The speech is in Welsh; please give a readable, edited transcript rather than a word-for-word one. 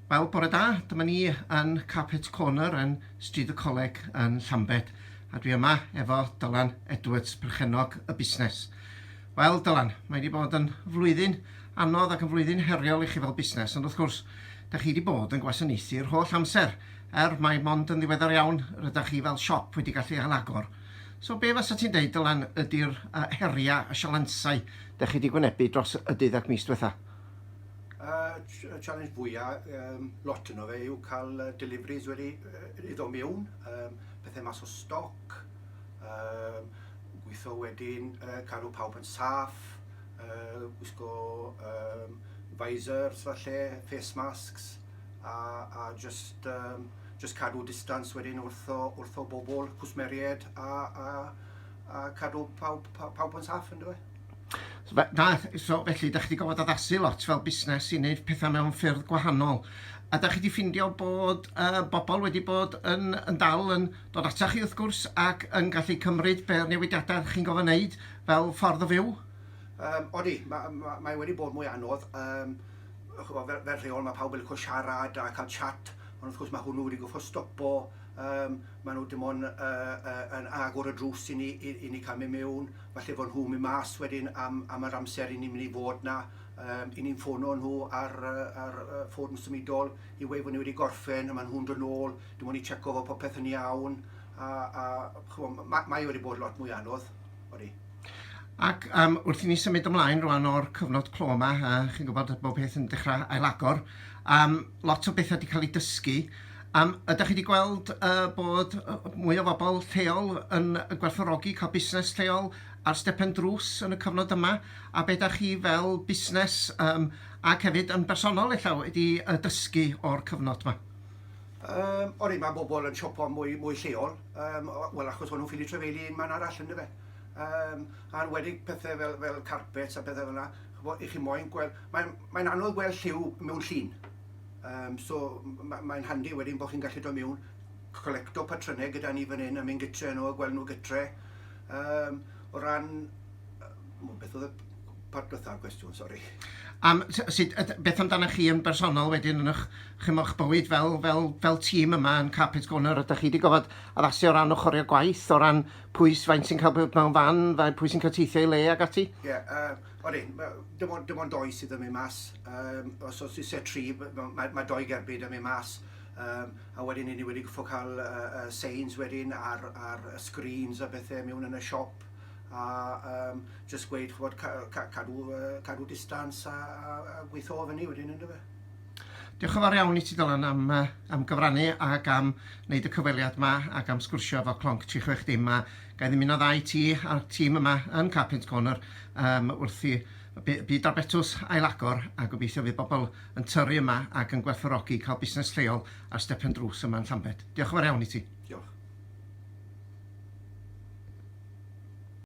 Wel, bore da, dyma ni yn Carpet Corner yn Stryd y Coleg yn Llambed, a dwi yma efo Dylan Edwards, perchennog y busnes. Wel, Dylan, mae wedi bod yn flwyddyn anodd ac yn flwyddyn heriol i chi fel busnes, ond wrth gwrs, da chi wedi bod yn gwasanaethu'r holl amser, er mai mond yn ddiweddar iawn rydach chi fel siop wedi gallu ailagor. So be fasa ti'n deud, Dylan, ydy'r uh, heriau a sialensau da chi wedi gwynebu dros y deuddag mis diwetha? Y challenge fwya, um, lot yno fe, yw cael deliveries wedi iddo mewn, um, pethau mas o stoc, um, gweithio wedyn, uh, cadw pawb yn saff, uh, gwisgo um, visors falle, face masks, a, a just, um, just cadw distance wedyn wrtho, wrtho bobl, cwsmeriaid, a, a, a cadw pawb, pawb yn saff, ynddo fe? So, fe, na, so felly, da chi wedi gofod addasu lot fel busnes i wneud pethau mewn ffyrdd gwahanol. A da chi wedi ffindio bod uh, bobl wedi bod yn, yn dal yn dod atach chi wrth gwrs ac yn gallu cymryd be'r newidiadau chi'n gofod wneud fel ffordd o fyw? Um, odi, mae ma, mae wedi bod mwy anodd. Um, ch'bo, fel, fel rheol mae pawb yn licio siarad a cael chat, ond wrth gwrs mae hwnnw wedi goffo stopo. Um, maen nhw dim ond uh, uh, yn agor y drws i ni, i, i ni cael mynd mewn. Falle fod nhw'n mynd mas wedyn am, am yr amser i ni'n mynd i fod na. Um, i ni'n ffono nhw ar, ar uh, ffôn symudol i weud fod ni wedi gorffen a maen nhw'n dod nôl, dim ond i checo fod popeth yn iawn. A, a ch'mo, mae, mae wedi bod lot mwy anodd, odi. Ac um, wrth i ni symud ymlaen rwan o'r cyfnod clo yma, uh, chi'n gwybod bod peth yn dechrau ailagor, um, lot o bethau wedi cael eu dysgu. Um, ydych chi wedi gweld uh, bod mwy o bobl lleol yn gwerthfawrogi cael busnes lleol ar stepen drws yn y cyfnod yma? A be ydych chi fel busnes um, ac hefyd yn bersonol ella wedi uh, dysgu o'r cyfnod yma? Um, odi, mae bobl yn siopo mwy, mwy lleol. Um, Wel, achos o'n nhw'n ffili trefeili un man arall, ynddo fe. Um, a enwedig pethau fel, fel carpets a pethau fel yna. I chi moyn gweld... Mae'n mae anodd gweld lliw mewn llun. Um, so mae'n mae handi wedyn bod chi'n gallu dod mewn, colecto patrynau gyda ni fan hyn a mynd gytre nhw a gweld nhw gytre. Um, o ran... Beth oedd y part diwetha'r cwestiwn, sori. Am, sut, beth amdanoch chi yn bersonol wedyn yn eich, chymwch bywyd fel, fel, fel tîm yma yn Carpet Corner? Ydych chi wedi gofod addasu o ran ochoriau gwaith, o ran pwy, faint sy'n cael bod mewn fan, pwy sy'n cael teithio i le ag ati? Ie, yeah, uh, Odi, dim ond, dim ond doi sydd yn mynd mas. Um, os oes eisiau tri, mae, mae doi gerbyd yn mynd mas. Um, a wedyn ni wedi goffo cael uh, uh, signs wedyn ar, ar y screens a bethau mewn yn y siop. A um, just gweud, chwbod, ca, ca, cadw, uh, cadw distance a, a, a gweithio o fyny wedyn, ynddo fe. Diolch yn fawr iawn i ti Dylan am, uh, am gyfrannu ac am wneud y cyfweliad yma ac am sgwrsio efo Clonc 360 a ga i ddymuno dda i ti a'r tîm yma yn Carpet Corner um, wrth i byd ar betws ailagor a gobeithio fydd bobl yn tyrru yma ac yn gwerthfawrogi cael busnes lleol ar stepen drws yma yn Llambed. Diolch yn fawr iawn i ti.